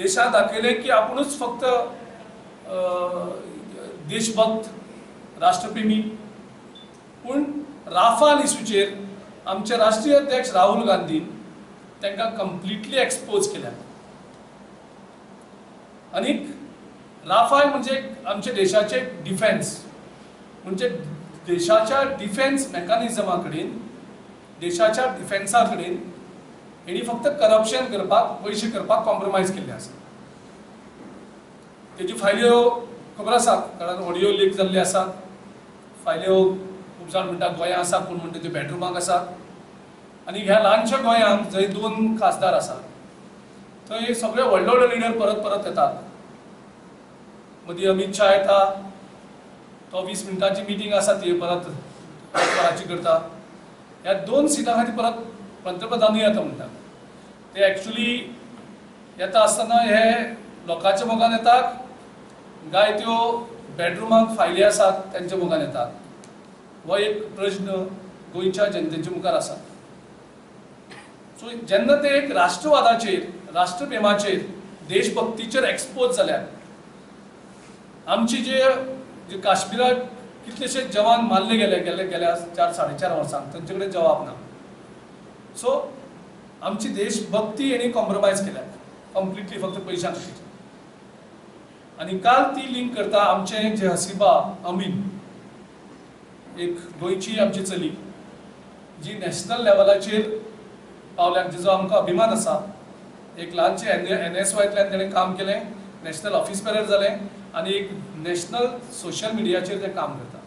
देशाक दाखयलें की आपुणूच फक्त देशभक्त, राष्ट्रप्रेमी. पूण राफाल इशूचेर आमचे राष्ट्रीय अध्यक्ष राहुल गांधी तांकां कंप्लिटली एक्सपोज केल्या. आनी राफाल म्हणजे आमच्या देशाचे डिफेन्स, म्हणजे देशाच्या डिफेन्स मेकॅनिझमा कडेन, देशाच्या डिफेन्सा कडेन हेणी फक्त करप्शन करपाक, पयशे करपाक कॉम्प्रोमायज केल्ले आसा. तेजी फायल्यो खबर आसा, कारण ऑडियो लीक जाल्ले आसा. फायल्यो खूब जाण म्हणटा गोंया आसा, कोण म्हणटा त्यो बेडरुमाक आसा. आनी ह्या ल्हानशा गोंयांत जंय 2 खासदार आसा थंय सगळे व्हडले व्हडले लिडर परत परत येतात. मदीं अमीत शाह येता, तो 20 मिनटांची मिटींग आसा ती परत वराची करता. ह्या 2 सिटां खातीर परत पंतप्रधानूय येता म्हणटा. ते एक्चुली येता आसतना हे लोकांच्या मोगान येतात काय त्यो बेडरुमाक फायली आसात तेंच्या मोगान येतात, हो एक प्रश्न गोंयच्या जनतेच्या मुखार आसा. सो जेन्ना ते एक राष्ट्रवादाचेर, राष्ट्रप्रेमाचेर, देशभक्तीचेर एक्सपोज जाल्यार आमची जे काश्मीराक कितलेशे जवान मारले गेले गेले गेल्या 4 साडे 4 वर्सांक, तांचे कडेन जवाब ना. सो आमची देशभक्ती हेणी कॉम्प्रोमायज केल्या कंप्लिटली फक्त पयशां खातीर. आनी काल ती लिंक करता आमचे जे हसिबा अमीन, एक गोंयची आमची चली जी नॅशनल लेवलाचेर पावल्या, जिचो आमकां अभिमान आसा. एक ल्हानशें NSYतल्यान तेणें काम केलें, नॅशनल ऑफिस बेरर जालें आनी एक नॅशनल सोशल मिडियाचेर तें काम करता.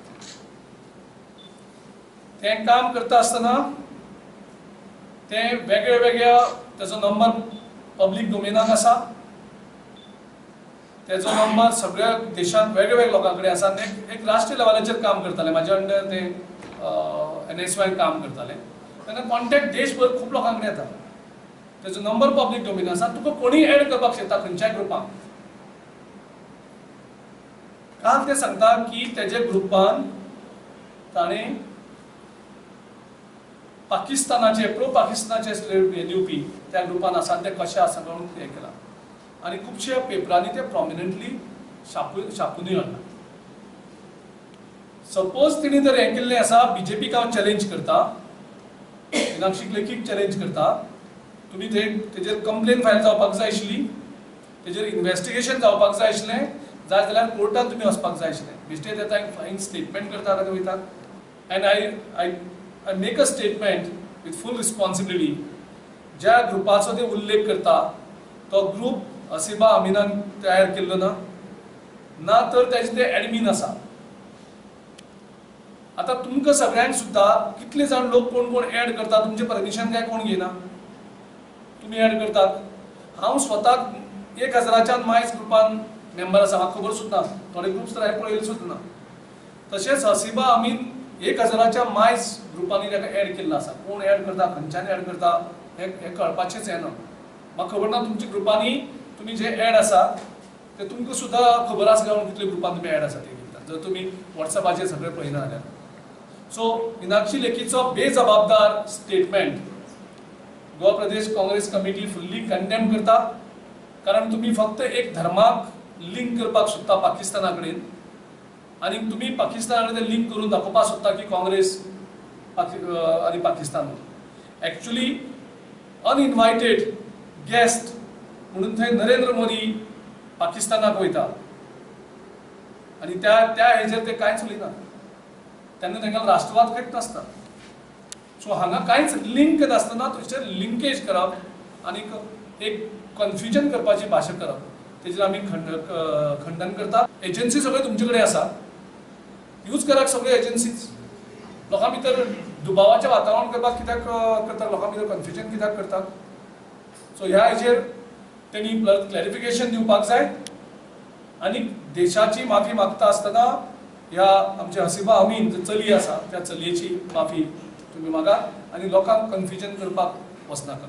तें काम करता आसतना तें वेगळ्या वेगळ्या तेजो नंबर पब्लीक डोमेनाक आसा, तेजो नंबर सगळ्या देशांत वेगळे वेगळे लोकां कडेन आसा. आनी एक राष्ट्रीय लेवलाचेर काम करतालें, म्हाज्या अंडर तें NSY काम करतालें. तेन्ना कॉन्टेक्ट देशभर खूब लोकां कडेन येता, तेजो नंबर पब्लीक डोमेन आसा, तुका कोणीय एड करपाक शकता खंयच्याय ग्रुपाक. काल ते सांगता की तेजे ग्रुपान ताणें पाकिस्तानाचे, प्रो पाकिस्तानाचे हे दिवपी त्या ग्रुपान आसा ते कशें आसा म्हणून हें केलां. आनी खुबश्या पेपरांनी ते प्रोमिनंटली छापुनूय हाडलां. सपोज तिणी जर हें केल्लें आसा, बीजेपीक हांव चॅलेंज करता, मिनाक्षी लेखीक चॅलेंज करता, तुमी तेजेर कंप्लेन फायल जावपाक जाय आशिल्ली, तेजेर इन्वेस्टिगेशन जावपाक जाय आशिल्लें, जाय जाल्यार कोर्टान तुमी वचपाक जाय आशिल्लें. बेश्टे येता फायन स्टेटमेंट करता आनी वयतात. And I I make a statement with full responsibility. ज्या ग्रुपाचो ते उल्लेख करता तो ग्रुप हसिबा अमीनान तयार केल्लो ना, ना तर तेजे ते एडमीन आसा. आतां तुमकां सगळ्यांक सुद्दां कितले जाण लोक कोण कोण एड करता, तुमचें परमिशन काय कोण घेयना, तुमी एड करतात. हांव स्वताक 1000च्यान मायज ग्रुपान मेंबर आसा, म्हाका खबर सुद्दां, थोडे ग्रुप्स तर हांवें पळयले सुद्दां ना. तशेंच हसिबा अमीन 1000च्या मायज ग्रुपांनी ताका एड केल्लो आसा. कोण एड करता, खंयच्यान एड करता हें कळपाचेंच हें ना. म्हाका खबर ना तुमच्या ग्रुपांनी तुमी जे एड आसा ते तुमकां सुद्दां खबर आसा काय कितले ग्रुपान तुमी एड आसा ते घेता, जर तुमी वॉट्सएपाचेर सगळें पळयना जाल्यार. सो मिनाक्षी लेखीचो बेजबाबदार statement Goa Pradesh Congress committee fully condemn करता, कारण तुमी फक्त एक धर्माक लिंक करपाक सोदता पाकिस्ताना कडेन, आनी तुमी पाकिस्ताना कडेन लिंक करून दाखोवपाक सोदता की काँग्रेस आनी पाकिस्तान म्हणून. एक्चुली अनइनवायटेड गेस्ट म्हणून थंय नरेंद्र मोदी पाकिस्तानाक वयता आनी त्या त्या हेजेर ते कांयच उलयना, तेन्ना तांकां राष्ट्रवाद खंयच नासता. सो हांगा कांयच लिंक नासतना थंयसर लिंकेज करप आनी एक कन्फ्युजन करपाची भाशा करप, तेजेर आमी खंडन करता. एजन्सी सगळे तुमचे कडेन आसा, यूज करात सगळे एजन्सीज. लोकां भितर दुबावाचें वातावरण करपाक कित्याक करतात, लोकां भितर कन्फ्युजन कित्याक करतात. सो ह्या हेजेर तेणी क्लॅरिफिकेशन दिवपाक जाय आनी देशाची माफी मागता आसतना ह्या आमच्या हसिबा अमीन जी चली आसा त्या चलयेची माफी तुमी मागात आनी लोकांक कन्फ्युजन करपाक वचनाका.